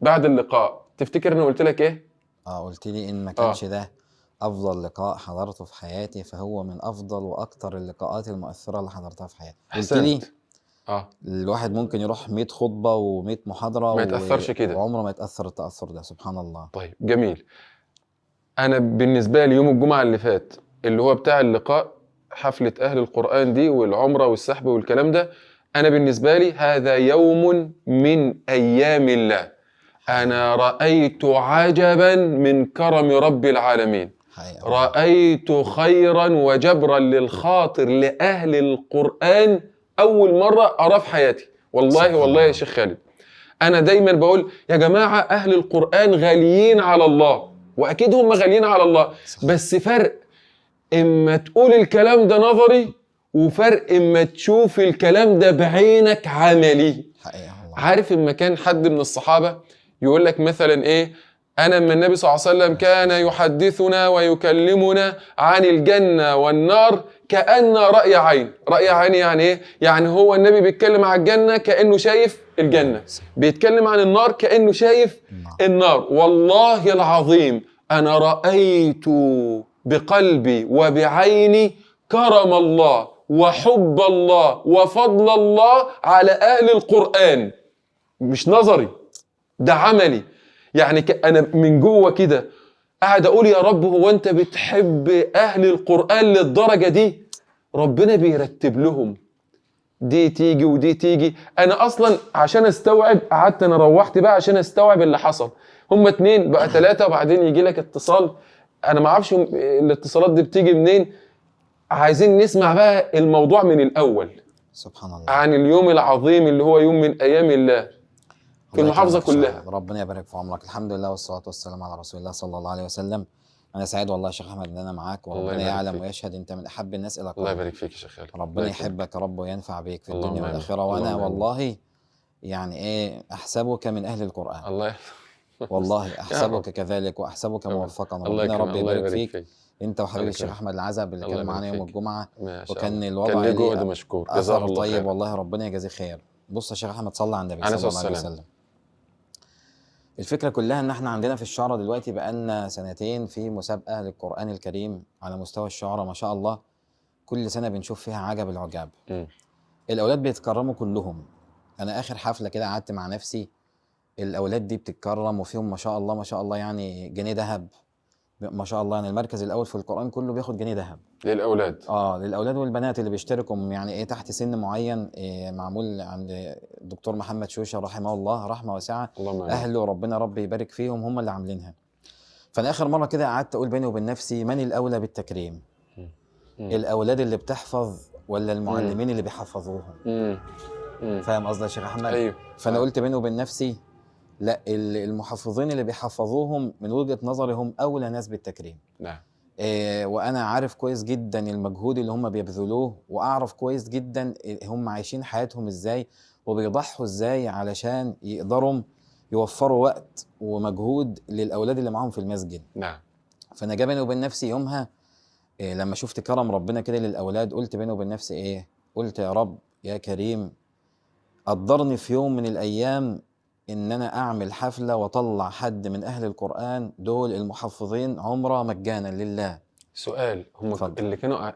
بعد اللقاء، تفتكر انا قلت لك ايه؟ قلت لي ان ما كانش ده افضل لقاء حضرته في حياتي، فهو من افضل واكتر اللقاءات المؤثرة اللي حضرتها في حياتي. قلت لي الواحد ممكن يروح 100 خطبه و100 محاضرة ما يتاثرش كده، وعمره ما يتاثر التاثر ده. سبحان الله. طيب جميل. انا بالنسبة لي يوم الجمعة اللي فات اللي هو بتاع اللقاء، حفلة اهل القران دي والعمرة والسحب والكلام ده، انا بالنسبة لي هذا يوم من ايام الله. انا رايت عجبا من كرم رب العالمين. حقيقة. رأيت خيرا وجبرا للخاطر لأهل القرآن أول مرة أراه في حياتي. والله والله يا شيخ خالد، أنا دايما بقول يا جماعة أهل القرآن غاليين على الله، وأكيد هم غاليين على الله. صح. بس فرق إما تقول الكلام ده نظري، وفرق إما تشوف الكلام ده بعينك عملي. حقيقة. عارف إما كان حد من الصحابة يقول لك مثلا إيه، أنا لما النبي صلى الله عليه وسلم كان يحدثنا ويكلمنا عن الجنة والنار كأن رأي عين. رأي عين يعني إيه؟ يعني هو النبي بيتكلم عن الجنة كأنه شايف الجنة، بيتكلم عن النار كأنه شايف النار. والله العظيم أنا رأيت بقلبي وبعيني كرم الله وحب الله وفضل الله على أهل القرآن. مش نظري، ده عملي. يعني أنا من جوه كده قاعد أقول يا رب، هو أنت بتحب أهل القرآن للدرجة دي؟ ربنا بيرتب لهم، دي تيجي ودي تيجي. أنا أصلا عشان أستوعب قعدت، أنا روحت بقى عشان أستوعب اللي حصل. هما 2 بقى 3، وبعدين يجي لك اتصال، أنا ما أعرفش الاتصالات دي بتيجي منين. عايزين نسمع بقى الموضوع من الأول. سبحان الله، عن اليوم العظيم اللي هو يوم من أيام الله في المحافظة كلها. ربنا يبارك في عمرك. الحمد لله والصلاة والسلام على رسول الله صلى الله عليه وسلم. أنا سعيد والله يا شيخ أحمد إن أنا معاك، وربنا يعلم ويشهد أنت من أحب الناس إلى قلبي. الله يبارك فيك يا شيخ خالد، ربنا يحبك يا رب وينفع بيك في الدنيا والآخرة. وأنا والله يعني إيه أحسبك من أهل القرآن. الله يحفظك. والله أحسبك كذلك وأحسبك موفقا. ربنا رب يبارك فيك أنت وحبيبي الشيخ أحمد العزب اللي كان معانا يوم الجمعة، وكان الوضع كان ليه جهد مشكور، جزاه الله خير. طيب والله ربنا يجازيه خير. بص يا شيخ أحمد، صلى على النبي صلى الله عليه وسلم. الفكرة كلها إن إحنا عندنا في الشعرة دلوقتي بقالنا سنتين في مسابقة للقرآن الكريم على مستوى الشعرة، ما شاء الله كل سنة بنشوف فيها عجب العجاب. الأولاد بيتكرموا كلهم. أنا آخر حفلة كده قعدت مع نفسي، الأولاد دي بتتكرم وفيهم ما شاء الله ما شاء الله يعني جنيه ذهب، ما شاء الله. يعني المركز الأول في القرآن كله بياخد جنيه ذهب للأولاد. للأولاد والبنات اللي بيشتركوا يعني إيه تحت سن معين، إيه معمول عند الدكتور محمد شوشة رحمه الله رحمة واسعة، أهله ربنا ربي يبارك فيهم، هم اللي عاملينها. فأنا آخر مرة كده قعدت أقول بيني وبين نفسي، من الأولى بالتكريم؟ الأولاد اللي بتحفظ ولا المعلمين اللي بيحفظوهم؟ فاهم قصدي يا شيخ أحمد؟ أيوه. فأنا قلت بيني وبين نفسي لا، المحفظين اللي بيحفظوهم من وجهة نظري هم أولى ناس بالتكريم. نعم. وأنا عارف كويس جدا المجهود اللي هم بيبذلوه، وأعرف كويس جدا هم عايشين حياتهم إزاي وبيضحوا إزاي علشان يقدروا يوفروا وقت ومجهود للأولاد اللي معاهم في المسجد. نعم. فأنا جا بيني وبين نفسي يومها لما شفت كرم ربنا كده للأولاد، قلت بيني وبين نفسي إيه؟ قلت يا رب يا كريم قدرني في يوم من الأيام إن أنا أعمل حفلة وأطلع حد من أهل القرآن دول المحفظين عمرة مجانا لله. سؤال، هم اللي كانوا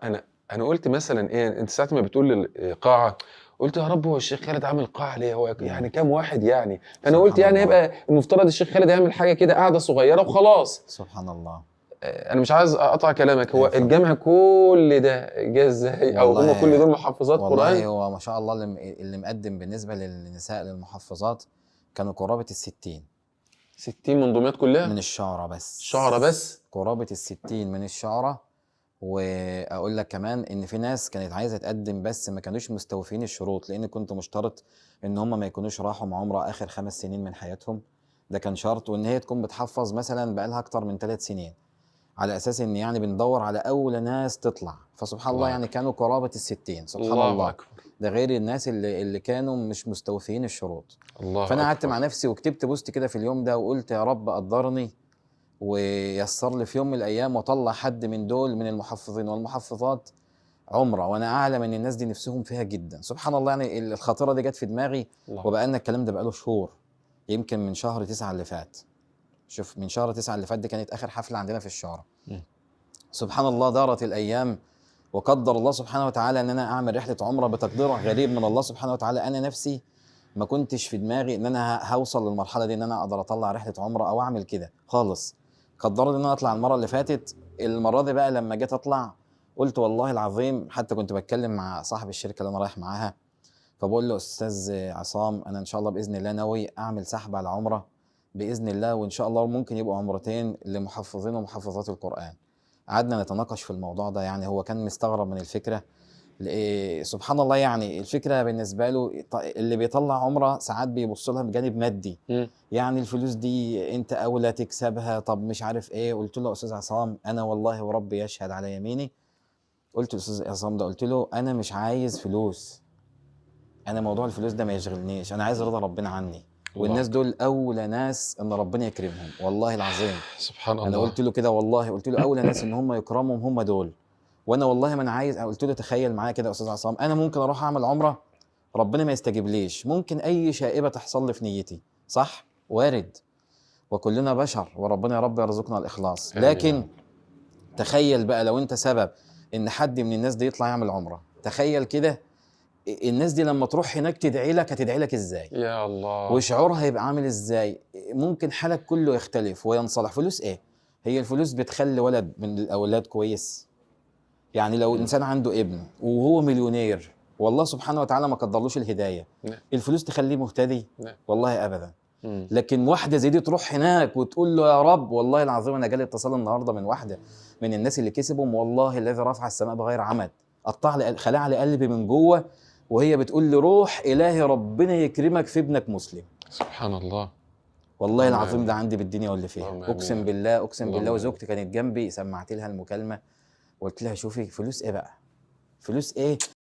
أنا قلت مثلا إيه، أنت ساعة ما بتقول القاعة قلت يا رب هو الشيخ خالد عامل قاعة ليه؟ هو يعني كام واحد يعني؟ فأنا قلت يعني هيبقى المفترض الشيخ خالد يعمل حاجة كده قاعدة صغيرة وخلاص. سبحان الله. أنا مش عايز أقطع كلامك، هو الجمع كل ده جه إزاي؟ أو هم كل دول محفظات قرآن؟ والله هو ما شاء الله اللي مقدم بالنسبة للنساء للمحفظات كانوا قرابة 60. 60 من دمياط كلها؟ من الشعرة بس. الشعرة بس؟ قرابة 60 من الشعرة. وأقول لك كمان إن في ناس كانت عايزة تقدم بس ما كانوش مستوفين الشروط، لأن كنت مشترط إن هم ما يكونوش راحوا مع عمرة آخر 5 سنين من حياتهم، ده كان شرط، وإن هي تكون بتحفظ مثلا بقالها أكتر من 3 سنين، على أساس إن يعني بندور على أول ناس تطلع. فسبحان الله يعني كانوا قرابة 60. سبحان الله. أكبر. ده غير الناس اللي كانوا مش مستوفيين الشروط. الله. فأنا قعدت مع نفسي وكتبت بوست كده في اليوم ده، وقلت يا رب قدرني ويسر لي في يوم من الأيام وطلع حد من دول من المحفظين والمحفظات عمرة، وأنا أعلم إن الناس دي نفسهم فيها جدا. سبحان الله، يعني الخاطرة دي جت في دماغي، وبقالنا الكلام ده بقاله شهور، يمكن من شهر 9 اللي فات. شوف، من شهر 9 اللي فات دي كانت اخر حفلة عندنا في الشعرة. سبحان الله، دارت الايام وقدر الله سبحانه وتعالى ان انا اعمل رحله عمره بتقدير غريب من الله سبحانه وتعالى. انا نفسي ما كنتش في دماغي ان انا هوصل للمرحلة دي، ان انا اقدر اطلع رحله عمره او اعمل كده خالص. قدر لي ان انا اطلع المرة اللي فاتت. المرة دي بقى لما جيت اطلع قلت والله العظيم، حتى كنت بتكلم مع صاحب الشركة اللي انا رايح معاها، فبقول له استاذ عصام، انا ان شاء الله باذن الله ناوي اعمل سحب على عمره باذن الله، وان شاء الله ممكن يبقوا عمرتين لمحفظين ومحفظات القران. قعدنا نتناقش في الموضوع ده، يعني هو كان مستغرب من الفكرة. سبحان الله، يعني الفكرة بالنسبة له اللي بيطلع عمره ساعات بيبص لها بجانب مادي، يعني الفلوس دي انت اولى تكسبها، طب مش عارف ايه. قلت له استاذ عصام، انا والله وربي يشهد على يميني، قلت للاستاذ عصام ده، قلت له انا مش عايز فلوس، انا موضوع الفلوس ده ما يشغلنيش، انا عايز رضا ربنا عني، والناس دول اولى ناس ان ربنا يكرمهم، والله العظيم. سبحان الله. انا قلت له كده والله، قلت له اولى ناس ان هم يكرمهم هم دول، وانا والله ما انا عايز. قلت له تخيل معايا كده يا استاذ عصام، انا ممكن اروح اعمل عمره ربنا ما يستجيبليش، ممكن اي شائبة تحصل لي في نيتي، صح؟ وارد، وكلنا بشر، وربنا يا رب يرزقنا الاخلاص. لكن تخيل بقى لو انت سبب ان حد من الناس دي يطلع يعمل عمره، تخيل كده الناس دي لما تروح هناك تدعي لك، هتدعي لك ازاي؟ يا الله، وشعورها هيبقى عامل ازاي؟ ممكن حالك كله يختلف وينصلح. فلوس ايه؟ هي الفلوس بتخلي ولد من الاولاد كويس؟ يعني لو انسان عنده ابن وهو مليونير والله سبحانه وتعالى ما قدرلوش الهداية، الفلوس تخليه مهتدي؟ والله ابدا. لكن واحدة زي دي تروح هناك وتقول له يا رب، والله العظيم انا جالي اتصال النهارده من واحدة من الناس اللي كسبهم، والله الذي رفع السماء بغير عمد، قطع لي، خلع لي قلبي من جوه، وهي بتقول لي روح الهي ربنا يكرمك في ابنك مسلم. سبحان الله، والله العظيم ده عندي بالدنيا واللي فيها، اقسم بالله، اقسم بالله. وزوجتي كانت جنبي، سمعت لها المكالمة وقلت لها شوفي فلوس ايه بقى، فلوس ايه؟